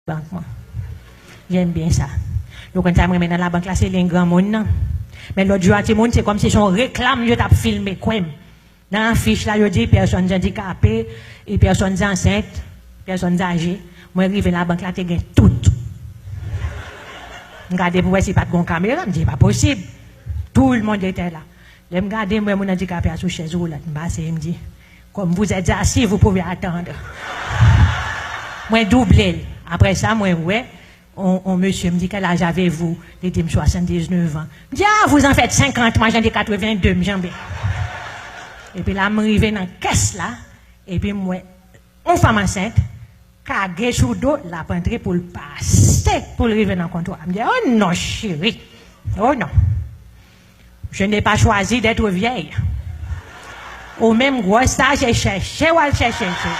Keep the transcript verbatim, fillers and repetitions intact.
bank mwen. J'aime bien ça. Yo konn sa m renmen nan labank la, se liy granmoun nan. Men lòt jou a, timoun, se kòmsi se yon reklam yo t ap filme, kwè m. Nan afich la, yo di pèsòn andikape, e pèsòn ansent, pèsòn aje. Mwen rive labank la, te gen tout. M gade pou wè si pa t gon kamera, m di, "Pa posib." Tout le monde était là. Lè m gade, m wè moun andikape a sou chèz woulant. M pase, m di, "Comme vous êtes assis, vous pouvez attendre." Mwen double l. Apre sa, mwen wè yon, yon mesye, m di, "Quel âge avez-vous?" Li di m, "Soixante-dix-neuf ans." M di, "Ah, vous en faites cinquante, moi j'en ai quatre-vingt-deux, m janbe." Epi la, m rive nan kès la, epi m wè yon fanm ansent, kage sou do, l ap antre pou l pase, pou l rive nan kontwa. M di, "Oh non, cheri. Oh non. Je n'ai pas choisi d'être vieille." Ou menm gwòs sa, se chèche w al chèche, cheri.